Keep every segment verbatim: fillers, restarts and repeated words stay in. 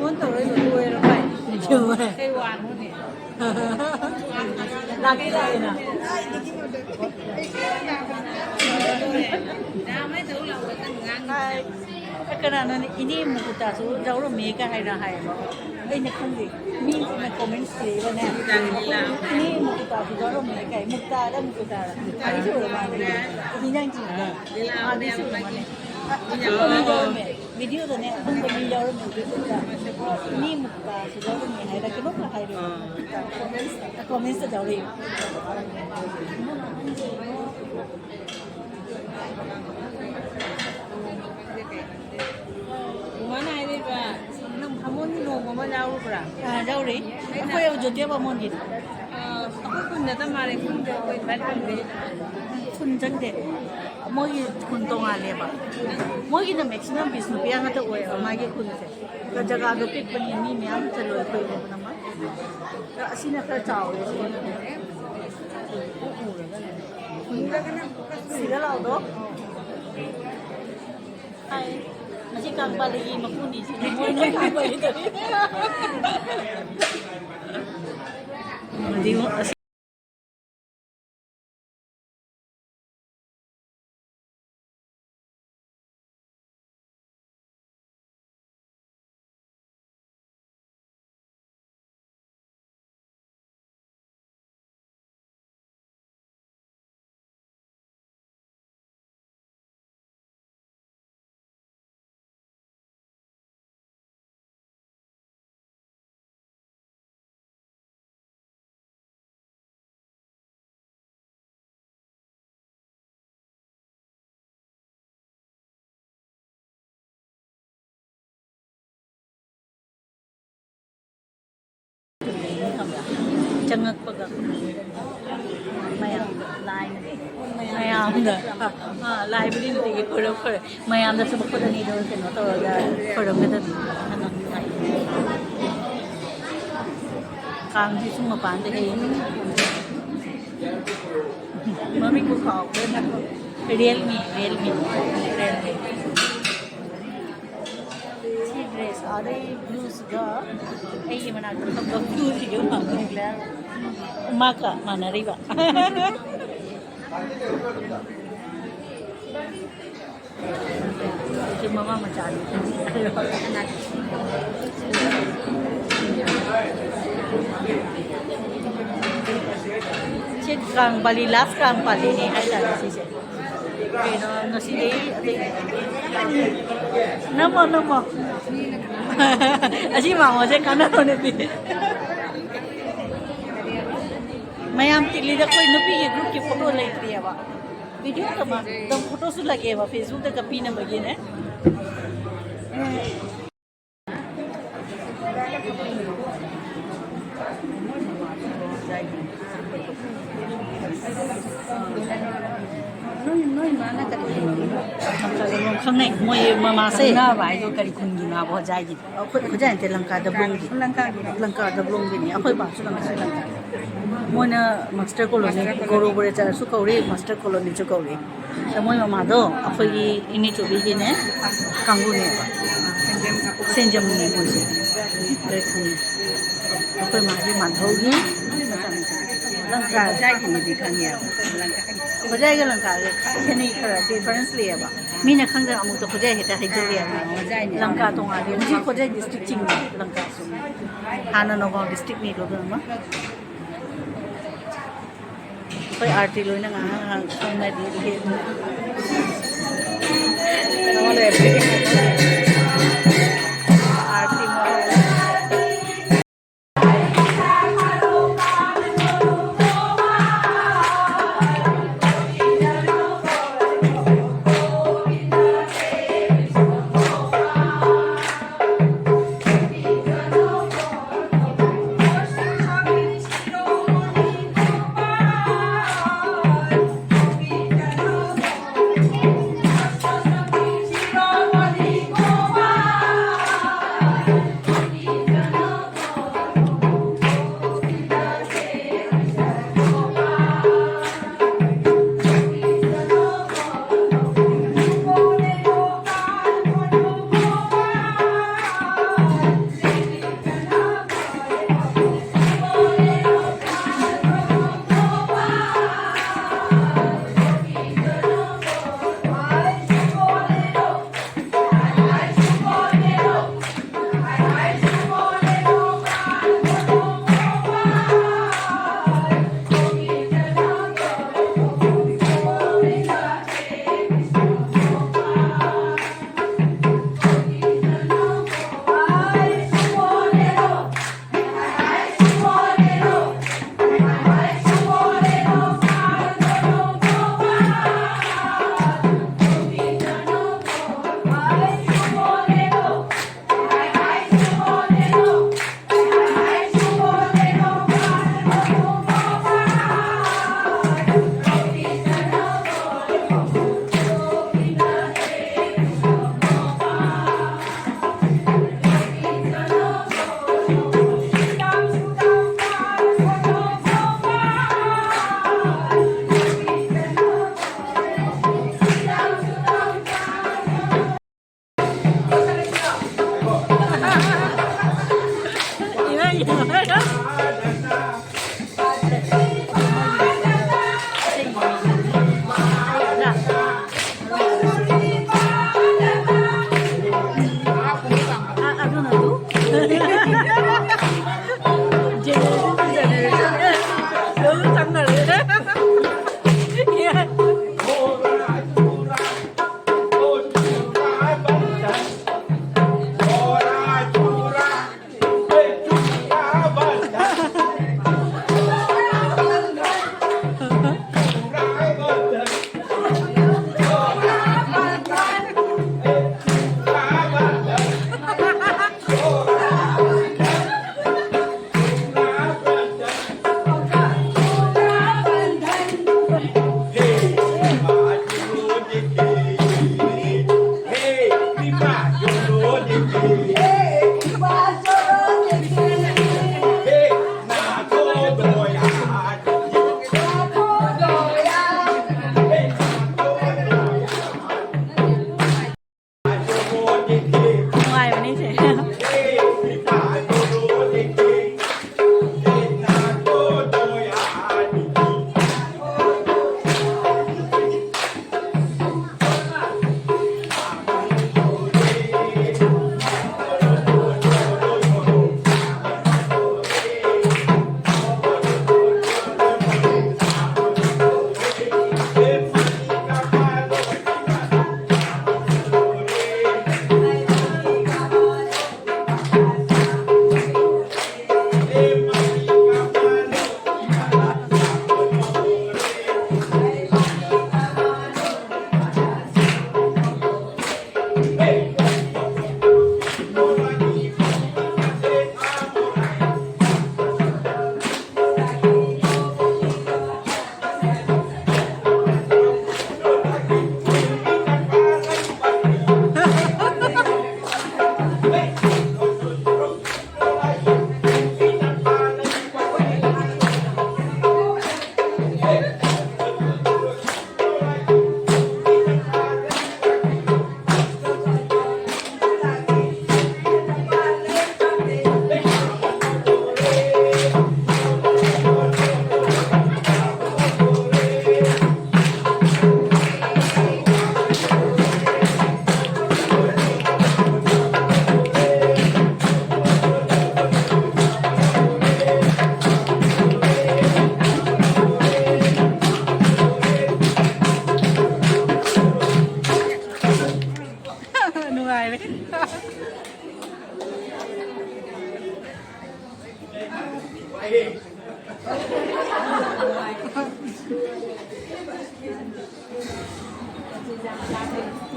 Phone ꯇꯧꯔꯛꯏꯕ ꯂꯣꯏꯔꯕ ꯍꯥꯏ? ꯂꯣꯏꯔꯦ꯫ ꯀꯩ ꯋꯥꯅꯣꯅꯦ? ꯂꯥꯛꯀꯦ ꯂꯥꯛꯑꯦꯅ꯫ ꯀꯅꯥꯅꯣꯅꯦ, "ꯏꯅꯦ ꯃꯨꯀꯨꯇꯥꯁꯨ ꯌꯥꯎꯔꯝꯃꯦ"ꯀ ꯍꯥꯏꯅ ꯍꯥꯏꯌꯦꯕ꯫ ꯑꯩꯅ ꯈꯪꯗꯦ꯫ ꯃꯤꯁꯤꯡꯅ ꯀꯣꯃꯦꯟꯁ ꯄꯤꯔꯛꯏꯕꯅꯦ꯫ "ꯏꯅꯦ ꯃꯨꯀꯨꯇꯥꯁꯨ ꯌꯥꯎꯔꯝꯃꯦ" ꯀꯥꯏ꯫ ꯃꯨꯛꯇꯥꯗ ꯃꯨꯀꯨꯇꯥꯗ꯫ ꯑꯅꯤꯁꯨ ꯑꯣꯏꯔ ꯃꯥꯜꯂꯦ꯫ ꯏꯅꯦ ꯅꯪ ꯆꯤꯡꯕ꯫ ꯑꯥ, ꯃꯤꯁꯨ ꯑꯣꯏꯔ ꯃꯥꯜꯂꯦ꯫ ꯑ, ꯑꯍꯨꯝ ꯃꯤ ꯌꯥꯎꯔꯝꯃꯦ꯫ ꯚꯤꯗꯤꯑꯣꯗꯅꯦ ꯑꯍꯨꯝꯗ ꯃꯤ ꯌꯥꯎꯔꯝꯃꯦ ꯚꯤꯗꯤꯑꯣꯗ꯫ "ꯏꯅꯦ ꯃꯨꯛꯇꯥꯁꯨ ꯌꯥꯎꯔꯝꯃꯦ" ꯍꯥꯏꯔ ꯀꯩꯅꯣꯝꯈꯛ ꯍꯥꯏꯔꯦ꯫ ꯀꯣꯃꯦꯟꯁꯇ ꯌꯥꯎꯔꯛꯏ꯫ ꯃꯃꯥꯅ ꯍꯥꯏꯔꯤꯕ, ꯅꯪ ꯕꯥꯃꯣꯟꯒꯤ ꯂꯨꯍꯣꯡꯕ ꯑꯃ ꯌꯥꯎꯔꯨꯕ꯭ꯔꯥ? ꯑꯥ, ꯌꯥꯎꯔꯤ꯫ ꯑꯩꯈꯣꯏ ꯖꯣꯇꯤ ꯕꯥꯃꯣꯟꯒꯤ꯫ ꯑꯥ, ꯑꯩꯈꯣꯏ ꯈꯨꯟ ꯅꯠꯇ ꯃꯥꯜꯂꯦ, ꯈꯨꯟꯗ ꯑꯩꯈꯣꯏ ꯏꯟꯚꯥꯏꯠ ꯐꯪꯗꯦ꯫ ꯈꯨꯟ ꯆꯪꯗꯦ꯫ ꯃꯣꯏꯒꯤ ꯈꯨꯟ ꯇꯣꯉꯥꯜꯂꯦꯕ꯫ ꯃꯣꯏꯒꯤꯅ ꯃꯦꯛꯁꯤꯃꯝ ꯕꯤꯁꯅꯨꯄꯤꯌꯥ ꯉꯥꯛꯇ ꯑꯣꯏꯌꯦꯕ ꯃꯥꯒꯤ ꯈꯨꯟꯁꯦ꯫ ꯖꯒꯥꯗꯣ ꯄꯤꯛꯄꯅꯤꯅ ꯃꯤ ꯃꯌꯥꯝ ꯆꯠꯂꯣꯏ ꯑꯩꯈꯣꯏ ꯄꯨꯝꯅꯃꯛ꯫ ꯑꯁꯤꯅ ꯈꯔ ꯆꯥꯎꯔꯦ ꯁꯤꯅ꯫ ꯁꯤꯗ ꯂꯥꯎꯗꯣ꯫ ꯍꯥꯏ꯫ ꯃꯁꯤ ꯀꯪꯄꯥꯜꯂꯤꯒꯤ ꯃꯄꯨꯅꯤ ꯁꯤꯅ ꯃꯣꯏꯅ ꯀꯪꯄꯥꯜꯂꯤ ꯇꯧꯔꯤ꯫ ꯆꯪꯉꯛꯄꯒ ꯃꯌꯥꯝꯗ ꯂꯥꯏꯅ, ꯃꯌꯥꯝꯗ, ꯑꯥ, ꯂꯥꯏꯕꯨꯗꯤ ꯅꯨꯡꯇꯤꯒꯤ ꯈꯣꯏꯔꯝ ꯈꯣꯏꯔꯝ, ꯃꯌꯥꯝꯗ ꯆꯨꯝꯃꯛꯄꯗꯅꯤꯗꯣ ꯀꯩꯅꯣ ꯇꯧꯔꯒ ꯈꯣꯏꯔꯝꯒꯗꯕꯅꯤ꯫ ꯀꯥꯡꯁꯤꯁꯨ ꯃꯄꯥꯟꯗ ꯍꯦꯛ ꯃꯃꯤꯡꯕꯨ ꯀꯥꯎꯈ꯭ꯔꯦ꯫ ꯔꯤꯌꯦꯜꯃꯤ, ꯔꯤꯌꯦꯜꯃꯤ, ꯔꯤꯌꯦꯜꯃꯤ꯫ ꯁꯤ ꯗ꯭ꯔꯦꯁ ꯑꯗꯩ ꯕ꯭ꯂꯨꯁꯤꯒ ꯑꯩꯒꯤ ꯃꯅꯥꯛꯇ ꯐꯝꯕ ꯕ꯭ꯂꯨꯁꯤꯒ ꯃꯥꯟꯅꯔꯤꯕ꯫ ꯃꯥꯒ ꯃꯥꯟꯅꯔꯤꯕ꯫ ꯁꯤ ꯃꯃꯥ ꯃꯆꯥꯅꯤ꯫ ꯁꯤ ꯀꯥꯡ ꯄꯥꯂꯤ, ꯂꯥꯁ ꯀꯥꯡ ꯄꯥꯂꯤꯅꯦ ꯍꯥꯏꯇꯥꯔꯦ ꯁꯤꯁꯦ꯫ ꯀꯩꯅꯣ ꯉꯁꯤꯗꯤ ꯑꯇꯩ ꯅꯝꯃꯣ, ꯅꯝꯃꯣ꯫ ꯑꯁꯤ ꯃꯥꯃꯣꯁꯦ ꯀꯥꯟꯅꯕ ꯅꯨꯄꯤ꯫ ꯃꯌꯥꯝ ꯇꯤꯛꯂꯤꯗ ꯑꯩꯈꯣꯏ ꯅꯨꯄꯤꯒꯤ ꯒ꯭ꯔꯨꯞꯀꯤ ꯐꯣꯇꯣ ꯂꯩꯇ꯭ꯔꯤꯑꯕ꯫ ꯚꯤꯗꯤꯑꯣ ꯀꯃ-, ꯑꯗꯨꯝ ꯐꯣꯇꯣꯁꯨ ꯂꯥꯛꯑꯦꯕ ꯐꯦꯁꯕꯨꯛꯇ ꯀꯛꯄꯤꯅꯕꯒꯤꯅꯦ꯫ ꯅꯣꯏ, ꯅꯣꯏ ꯃꯥꯅ ꯀꯔꯤ ꯈꯪꯅꯩ? ꯃꯣꯏ ꯃꯃꯥꯁꯦ꯫ ꯈꯪꯅꯕ ꯍꯥꯏꯗꯣ ꯀꯔꯤ ꯈꯨꯟꯒꯤꯅꯣ ꯍꯥꯏꯕ ꯍꯣꯖꯥꯏꯒꯤ? ꯑꯩꯈꯣꯏ ꯍꯣꯖꯥꯏ ꯅꯠꯇꯦ, ꯂꯪꯀꯥꯗ ꯕ꯭ꯂꯣꯡꯒꯤ꯫ ꯂꯪꯀꯥꯒꯤ꯫ ꯂꯪꯀꯥꯗ ꯕ꯭ꯂꯣꯡꯒꯤꯅꯤ꯫ ꯑꯩꯈꯣꯏ ꯕꯥꯁꯨ ꯂꯪꯀꯥ꯫ ꯃꯣꯏꯅ ꯃꯥꯁꯇꯔ ꯀꯣꯂꯣꯅꯤ, ꯃꯥꯁꯇꯔ ꯀꯣꯂꯣꯅꯤ꯫ ꯒꯣꯔꯣꯕꯔꯦꯆꯔꯁꯨ ꯀꯧꯔꯤ, ꯃꯥꯁꯇꯔ ꯀꯣꯂꯣꯅꯤꯁꯨ ꯀꯧꯔꯤ꯫ ꯑꯗ ꯃꯣꯏ ꯃꯃꯥꯗꯣ ꯑꯩꯈꯣꯏꯒꯤ ꯏꯅꯦꯆꯧꯕꯤꯒꯤꯅꯦ ꯀꯥꯡꯕꯨꯅꯦꯕ꯫ ꯁꯦꯟꯖꯝꯅꯦ ꯃꯣꯏꯁꯦ꯫ ꯂꯣꯏ ꯈꯪꯉꯦ꯫ ꯑꯩꯈꯣꯏ ꯃꯥꯒꯤ ꯃꯥꯙꯧꯒꯤ ꯃꯆꯥꯅꯨꯄꯤ꯫ ꯂꯪꯀꯥ꯫ ꯍꯣꯖꯥꯏꯒꯤꯅꯤꯗꯤ ꯈꯪꯉꯦꯕ꯫ ꯍꯣꯖꯥꯏꯒ ꯂꯪꯀꯥꯒ ꯈꯔ ꯈꯦꯠꯅꯩ, ꯈꯔ ꯗꯤꯐꯔꯦꯟꯁ ꯂꯩꯌꯦꯕ꯫ ꯃꯤꯅ ꯈꯪꯗꯅ ꯑꯃꯨꯛꯇ ꯍꯣꯖꯥꯏ ꯍꯦꯛꯇ ꯍꯥꯏꯖꯜꯂꯦꯕ꯫ ꯑꯥ, ꯍꯣꯖꯥꯏꯅꯦ꯫ ꯂꯪꯀꯥ ꯇꯣꯉꯥꯜꯂꯦ꯫ ꯍꯧꯖꯤꯛ ꯍꯣꯖꯥꯏ ꯗꯤꯁꯇ꯭ꯔꯤꯛ ꯆꯤꯡꯉꯦ ꯂꯪꯀꯥꯁꯨ꯫ ꯍꯥꯟꯅ ꯅꯣꯒꯥꯎ ꯗꯤꯁꯇ꯭ꯔꯤꯛꯅꯦ ꯑꯗꯨꯅ꯫ ꯑꯩꯈꯣꯏ ꯑꯥꯔꯇꯤ ꯂꯣꯏꯅ ꯉꯥꯏꯍꯥꯛ ꯉꯥꯏꯍꯥꯛ ꯈꯪꯅꯔꯤ꯫ ꯑꯥꯔꯇꯤ ꯃꯣꯍꯣꯔ꯫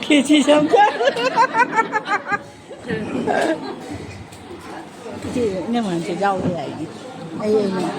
ꯈꯦꯆꯤ ꯁꯝ ꯆꯥ-, ꯏꯆꯦ, ꯏꯅꯝꯃꯁꯦ ꯌꯥꯎꯕ ꯌꯥꯏꯅꯦ꯫ ꯑꯩ ꯑꯣꯏꯅ꯫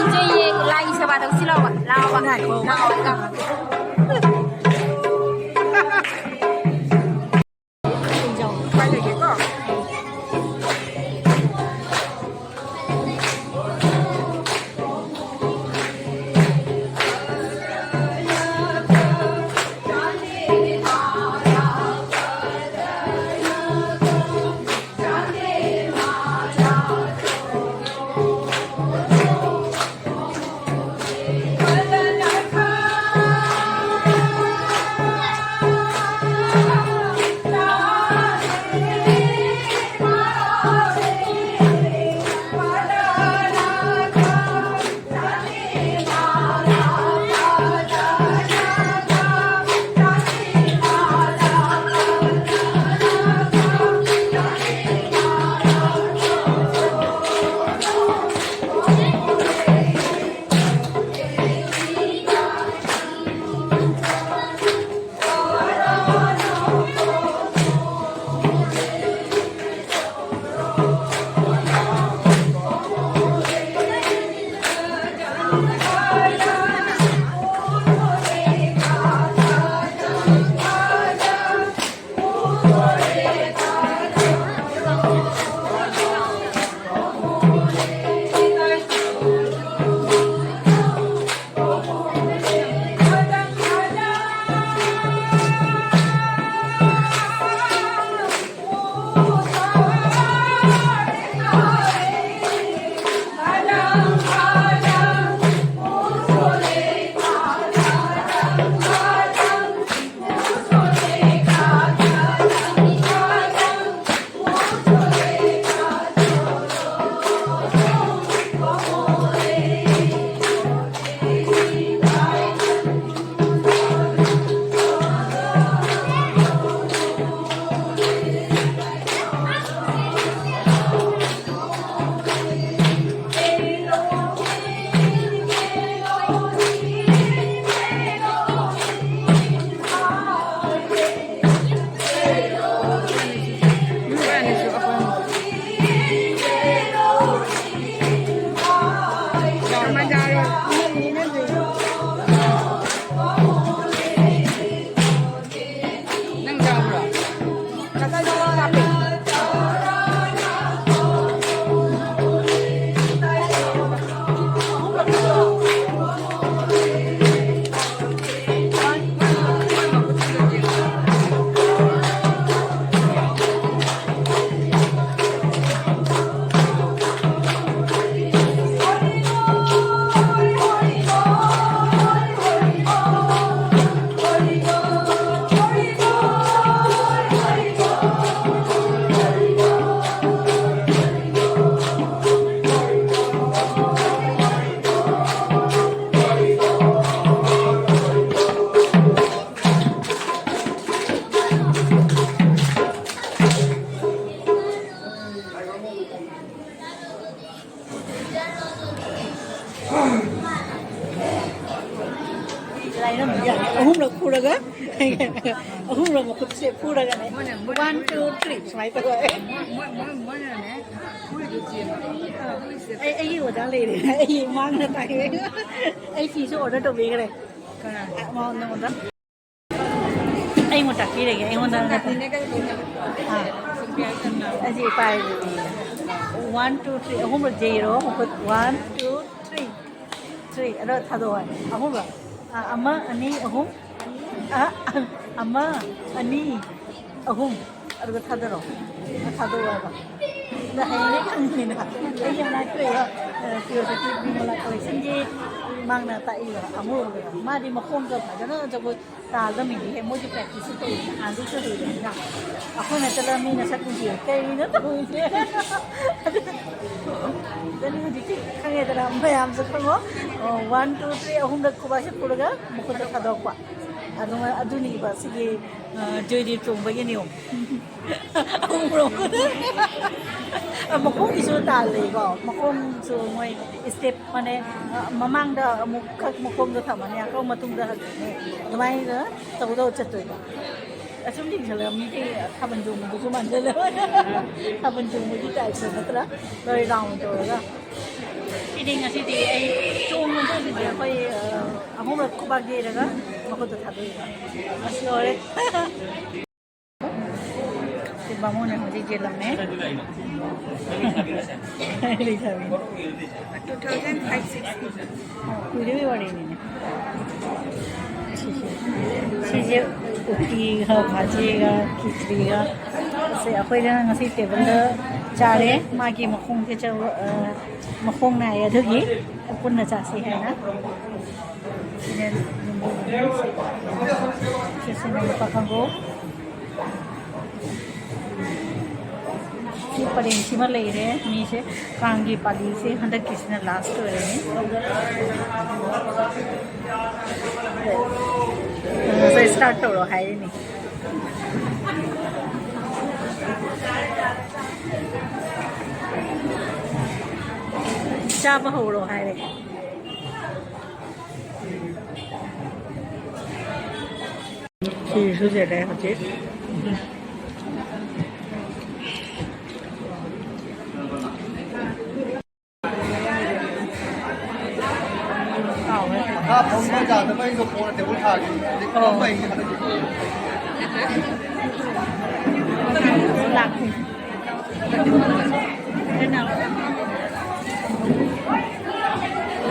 ꯏꯆꯦ, ꯂꯥꯏꯒꯤ ꯁꯦꯕꯥ ꯇꯧꯁꯤ ꯂꯥꯎꯕ, ꯂꯥꯎꯕ꯫ ꯉꯥꯏꯈꯣ꯫ ꯂꯥꯎꯕ꯫ ꯄꯥꯏꯔꯒꯦꯀꯣ꯫ ꯂꯥꯏꯔꯝ ꯑꯍꯨꯝꯂꯛ ꯐꯨꯔꯒ, ꯑꯍꯨꯝꯂꯛ ꯃꯈꯨꯠꯁꯦ ꯐꯨꯔꯒꯅꯦ, one, two, three ꯁꯨꯃꯥꯏꯅ ꯇꯧꯔꯒ꯫ ꯑꯩ, ꯑꯩꯒꯤ ꯑꯣꯖꯥ ꯂꯩꯔꯦ, ꯑꯩ ꯃꯥꯡꯅ ꯇꯥꯛꯑꯦ꯫ ꯑꯩ ꯐꯤꯁꯨ order ꯇꯧꯕꯤꯈ꯭ꯔꯦ꯫ ꯀꯅꯥ? ꯑ, ꯃꯉꯣꯟꯗ꯫ ꯑꯩꯉꯣꯟꯗ ꯇꯥꯛꯄꯤꯔꯒꯦ, ꯑꯩꯉꯣꯟꯗ ꯅꯠꯇꯦ꯫ ꯑꯥ꯫ ꯑꯁꯤ ꯄꯥꯏꯔꯒꯦ꯫ One, two, three ꯑꯍꯨꯝꯔꯛ ꯌꯩꯔꯣ꯫ ꯃꯈꯨꯠ one, two, three꯫ Three꯫ ꯑꯗꯣ ꯊꯥꯗꯣꯛꯑꯣ꯫ ꯑꯍꯨꯝꯔꯛ꯫ ꯑꯥ, ꯑꯃ, ꯑꯅꯤ, ꯑꯍꯨꯝ꯫ ꯑꯥ, ꯑꯃ, ꯑꯅꯤ, ꯑꯍꯨꯝ꯫ ꯑꯗꯨꯒ ꯊꯥꯗꯔꯣ꯫ ꯊꯥꯗꯣꯛꯑꯣ ꯍꯥꯏꯕ꯫ ꯑꯗ ꯍꯌꯦꯡ ꯈꯪꯉꯤꯅ꯫ ꯑꯩꯒꯤ ꯃꯅꯥꯛꯇ ꯂꯩꯕ, ꯑ, ꯐꯤꯔꯣꯖꯀꯤ ꯕꯤꯃꯣꯂꯥ collectionꯒꯤ ꯃꯥꯡꯅ ꯇꯥꯛꯏꯕ ꯑꯃꯨꯔꯛ꯫ ꯃꯥꯗꯤ ꯃꯈꯣꯡꯗꯣ ꯐꯖꯅ ꯖꯒꯣꯏ ꯇꯥꯗꯕꯅꯤꯍꯦ, ꯃꯣꯏꯗꯤ practice ꯇꯧꯔꯤꯅꯦ, ꯍꯥꯟꯅꯗꯩ ꯇꯧꯔꯤꯅꯦ꯫ ꯑꯩꯈꯣꯏ ꯅꯠꯇꯅ ꯃꯤ ꯃꯁꯛ ꯎꯗꯦ꯫ ꯀꯩꯅꯣ ꯇꯧꯔꯤꯁꯦ? ꯑꯗꯨꯅꯤ ꯍꯧꯖꯤꯛꯇꯤ ꯈꯪꯉꯦꯗꯅ, ꯃꯌꯥꯝꯁꯨ ꯈꯪꯉꯣ꯫ ꯑꯣ, one, two, three ꯑꯍꯨꯝꯂꯛ ꯈꯨꯕꯥꯛꯁꯦ ꯄꯨꯔꯒ ꯃꯈꯨꯠꯇ ꯊꯥꯗꯣꯛꯄ꯫ ꯑꯗꯨꯃ-, ꯑꯗꯨꯅꯤꯕ ꯁꯤꯒꯤ, ꯑ, ꯖꯣꯏꯗꯦꯕ ꯆꯣꯡꯕꯒꯤ ꯅꯤꯌꯣꯝ꯫ ꯑꯍꯨꯝꯂꯛ꯫ ꯑ, ꯃꯈꯣꯡꯒꯤꯁꯨ ꯇꯥꯜꯂꯦꯀꯣ꯫ ꯃꯈꯣꯡꯁꯨ ꯃꯣꯏ step ꯃꯥꯅꯦ, ꯑ, ꯃꯃꯥꯡꯗ ꯑꯃꯨꯛꯈꯛ ꯃꯈꯣꯡꯗ ꯊꯝꯃꯅꯤ, ꯑꯀꯧ ꯃꯇꯨꯡꯗ ꯍꯜꯂꯅꯤ꯫ ꯑꯗꯨꯃꯥꯏꯅ ꯇꯧꯗꯧ ꯆꯠꯇꯣꯏꯕ꯫ ꯑꯁꯨꯝ ꯌꯦꯡꯁꯜꯂꯒ ꯃꯤꯗꯤ ꯊꯥꯕꯜ ꯆꯣꯡꯕꯗꯨꯁꯨ ꯃꯥꯟꯁꯤꯜꯂꯦ꯫ ꯊꯥꯕꯜ ꯆꯣꯡꯕꯒꯤ typeꯇ ꯅꯠꯇ꯭ꯔꯥ? ꯂꯣꯏ round ꯇꯧꯔꯒ꯫ ꯁꯤꯗꯤ ꯉꯁꯤꯗꯤ ꯑꯩ ꯆꯣꯡꯕꯗ ꯑꯩꯈꯣꯏ, ꯑ, ꯑꯍꯨꯝꯂꯛ ꯈꯨꯕꯥꯛ ꯌꯩꯔꯒ ꯃꯈꯨꯠꯇ ꯊꯥꯗꯣꯛꯏꯕ꯫ ꯑꯁ, ꯂꯣꯏꯔꯦ꯫ ꯁꯤ ꯕꯥꯃꯣꯟꯅ ꯍꯧꯖꯤꯛ ꯌꯦꯜꯂꯝꯃꯦ꯫ ꯂꯩꯁꯥꯕꯤ꯫ Two thousand five sixty꯫ ꯀꯨꯏꯔꯕꯩ ꯋꯥꯔꯤꯅꯤꯅꯦ꯫ ꯁꯤꯁꯦ, ꯁꯤꯁꯦ ꯎꯇꯤꯒ, ꯈꯥꯖꯤꯒ, ꯈꯤꯆ꯭ꯔꯤꯒ꯫ ꯁꯦ ꯑꯩꯈꯣꯏꯅ ꯉꯁꯤ tableꯗ ꯆꯥꯔꯦ꯫ ꯃꯥꯒꯤ ꯃꯈꯣꯡꯁꯦ ꯆꯥꯎ-, ꯑ, ꯃꯈꯣꯡ ꯅꯥꯏ, ꯑꯗꯨꯒꯤ ꯄꯨꯟꯅ ꯆꯥꯁꯤ ꯍꯥꯏꯅ꯫ ꯁꯤꯅ ꯂꯨꯝꯕꯨ ꯂꯨꯝꯕꯨ꯫ ꯁꯤꯁꯤꯅ ꯂꯨꯄꯥ ꯀꯥꯡꯍꯧ꯫ ꯁꯤ ꯄꯔꯦꯡꯁꯤꯃ ꯂꯩꯔꯦ꯫ ꯃꯤꯁꯦ ꯀꯥꯡꯒꯤ ꯄꯥꯂꯤꯁꯦ ꯍꯟꯗꯛꯀꯤꯁꯤꯅ last ꯑꯣꯏꯔꯅꯤ꯫ ꯉꯁꯥꯏ start ꯇꯧꯔꯣ ꯍꯥꯏꯔꯤꯅꯤ꯫ ꯆꯥꯕ ꯍꯧꯔꯣ ꯍꯥꯏꯔꯦ꯫ ꯐꯤ ꯁꯨꯖꯔꯦ ꯍꯧꯖꯤꯛ꯫ ꯍꯥꯎꯋꯦ꯫ ꯃꯈꯥ ꯐꯝꯕ ꯌꯥꯗꯕ ꯑꯩꯗꯣ ꯈꯣꯡꯅ ꯇꯦꯕꯜ ꯊꯥꯒꯦ꯫ ꯍꯧꯖꯤꯛ ꯐꯝꯕ ꯑꯩ ꯍꯟꯗꯛꯀꯤ ꯂꯥꯛꯈꯤ꯫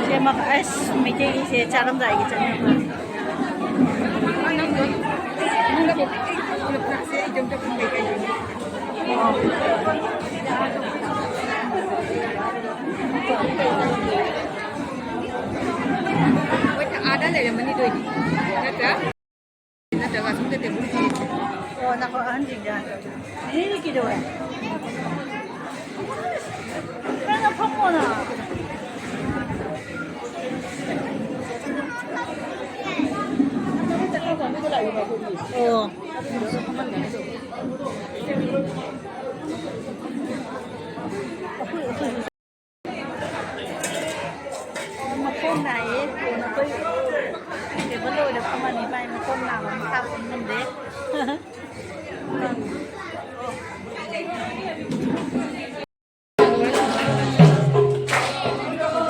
ꯁꯦ ꯃꯈ-, ꯑꯁ, ꯃꯩꯇꯩꯒꯤꯁꯦ ꯆꯥꯔꯝꯗꯥꯏꯒꯤ ꯆꯠꯅꯕ꯫ ꯑꯣ꯫ ꯃꯣꯏ ꯑꯥꯗ ꯂꯩꯔꯝꯃꯅꯤ ꯑꯗꯨ ꯑꯣꯏꯗꯤ꯫ ꯅꯠꯇ꯭ꯔꯥ? ꯅꯠꯇ꯭ꯔꯒ ꯑꯁꯣꯝꯗ ꯇꯦꯕꯜ ꯊꯝꯃꯦ꯫ ꯑꯣ, ꯅꯈꯣꯏ ꯑꯍꯟꯁꯤꯡꯗ ꯍꯥꯏꯔꯣ꯫ ꯅꯦꯅꯦꯗꯤ ꯀꯩꯗꯧꯔꯦ? ꯅꯪꯅ ꯐꯝꯃꯣꯅ꯫ ꯑꯣ꯫ ꯃꯈꯣꯡ ꯅꯥꯏꯌꯦ꯫ ꯀꯣꯟꯅ ꯑꯩꯈꯣꯏ ꯇꯦꯕꯜ ꯑꯣꯏꯅ ꯐꯝꯃꯅꯤ꯫ ꯃꯥꯏ ꯃꯈꯣꯡ ꯅꯥꯕ ꯃꯈꯥ ꯐꯝ ꯉꯝꯗꯦ꯫